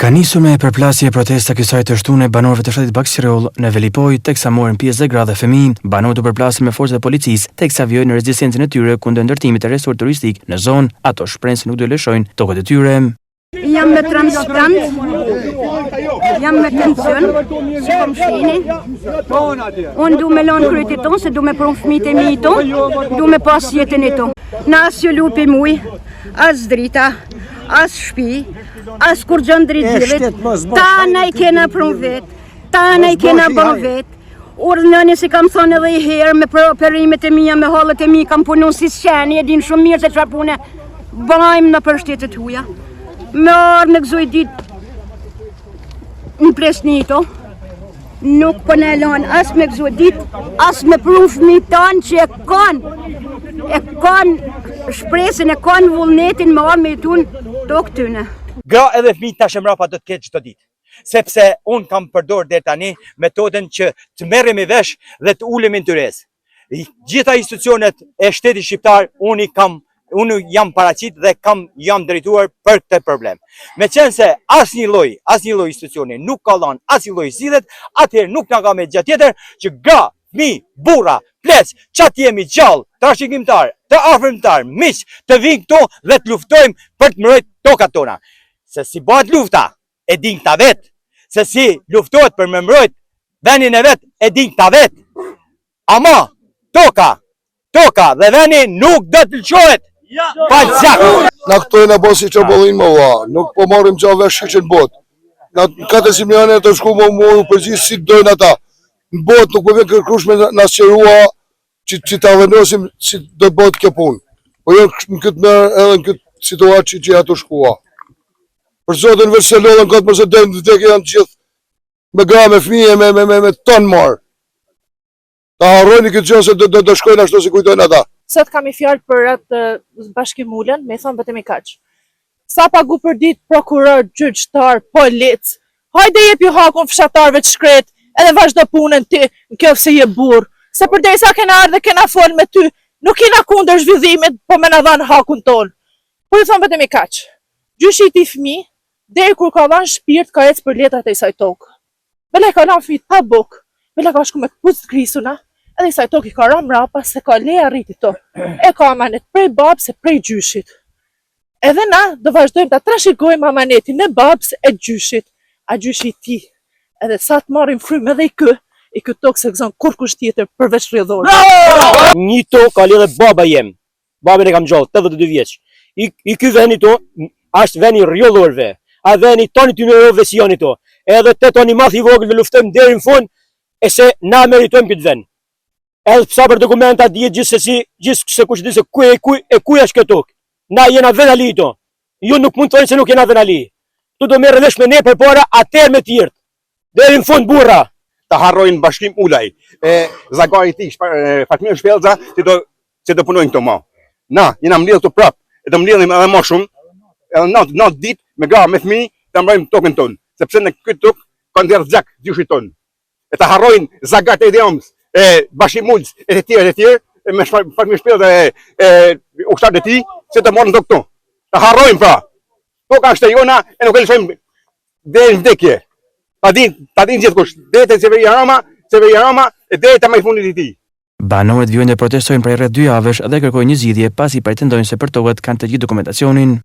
Ka nisur me përplasje protesta kësaj të shtune e banorëve të fshatit Baksirol në Velipojë, teksa morën pjesë dhe gra dhe fëmijë. Banorët u përplasën me forcat e policisë, teksa vijojnë rezistencën e tyre kundër ndërtimit të resort turistik në zonë. Ato shprehen se nuk do lëshojnë tokat e tyre. Jam me transplant, jam me tension, si po më shihni. Unë du me lanë kryet tonë, se du me pru fëmijët e mi tonë, du me pas jetën e tonë. Na as ju lupim ujë, as drita, as shpi, as kurgjo n'dritë diellit, tana i kena pru vetë, tana i kena bo vetë, Urdhnoni se kam thonë edhe i herë me perimet e mija, me hallet e mija, kam punu si qeni, e din shumë mirë se çfarë pune bajmë nëpër shtetet huja. Me ardhë me gëzu ditë në Plesni to, nuk po na lanë as me gëzu ditë, as me pru fëmijët tanë që e kanë, e kanë shpresën, e kanë vullnetin me ardhë me jetu n'tokë tyne. Gra edhe fëmijë tash e mrapa do të ketë çdo ditë. Sepse unë kam përdor deri tani metodën që të merremi vesh dhe të ulemi në tyrez. Gjitha institucionet e shtetit shqiptar unë i kam unë jam paraqit dhe kam jam drejtuar për këtë problem. Meqenëse asnjë lloj, asnjë lloj institucioni nuk ka dhënë asnjë lloj zgjidhje, atëherë nuk na ka met gjë tjetër që gra, fëmijë, burra, pleq, ça të jemi gjallë, trashëgimtar, të afërmtar, miq, të vinë këtu dhe të luftojmë për të mbrojt tokat tona. Se si bëhet lufta, e din këta vetë. Se si luftohet për me mbrojt venin e vet, e din këta vetë. Ama, toka, toka dhe veni nuk do të lëshohet pa gjak. Na këto jena bo si çobollin më vlla, nuk po marrim gja vesh që në botë. Na 400 milionë të shku më mu u përgjigj si të dojnë ata. Në botë nuk po vjen kërkush me na sqarua që, që ta vendosim si do të bëhet kjo punë. Po jo në këtë mënyrë edhe në këtë situatë që, që ja tu shkua. Për zotin veç se lodhen këtë mos e dojnë të vdekje janë të gjithë me gra, me fëmijë, me, me, me, me ton marë. Ta harrojnë këtë gjë se do do, do shkojnë ashtu si kujtojnë ata. Sot kam i fjalë për atë Bashkim Ulën, me i thonë vetëm i kaq. Sa pagu për ditë prokuror, gjyqtar, polic, hajde jepi hakun fshatarëve të shkret, edhe vazhdo punën ti, në qoftë se je burrë. Se përderisa kena ardhë dhe kena fol me ty, nuk jena kundër zhvillimit, po me na dhanë hakun tonë. Po ju thonë vetëm i kaq. Gjyshi i tij fëmijë, Deri kur ka dhanë shpirt ka ecë për letrat e isaj tokë. Bele ka lanë fmijt pa bukë, bele ka shku me këpucë të grisuna, edhe isaj tokë i ka ra mrapa se ka leja rriti to. E ka amanet prej babës e prej gjyshit. Edhe na do vazhdojmë ta trashëgojmë amanetin e babës e gjyshit, a gjyshi i tij. Edhe sa të marrim frymë edhe i kë, i këtë tokë s'e gëzon kurrkush tjetër përveç rrjedhorëve. Një tokë ka lidhe baba jem, Babën e kam gjallë, 82 vjeç. I, i ky veni to, është veni rrjollorve, a veni tani të njerëzve si janë to. Edhe të tani madh i vogël dhe luftojmë deri në fund, e se na meritojmë këtë vend. Edhe psa për dokumenta dihet gjithsesi, gjithsekush di se ku e ku e ku është kjo tokë. Na jena venali to. Ju nuk mund të thoni se nuk jena venali. Tu do merren vesh me ne përpara atëherë me tjerët. Deri në fund burra. Ta harrojnë Bashkim Ulaj, e zagari i tij, Fatmir Shpellza, që do që do punojnë këto më. Na, jena mbledhur këtu prap, e do mbledhim edhe më shumë, edhe natë, natë ditë, me gra, me fëmijë, ta mbrojmë tokën tonë, sepse në këtë tokë ka nxjerrë gjak gjyshi tonë. E ta harrojnë zagarët e Edi Ramës, e Bashkim Ulës, e të tjerë, e të tjerë, e me Fatmir Shpellza e, e ushtarët e tij, se do marrin tokë këtu. Ta harrojnë pra. Toka është e jona e nuk e lëshojmë deri në vdekje. Ta din, ta din gjithkush, deri te qeveria Rama, qeveria Rama e deri te më i fundit i tij. Banorët vijojnë të protestojnë prej rreth dy javësh dhe kërkojnë një zgjidhje pasi pretendojnë se për tokat kanë të gjithë dokumentacionin.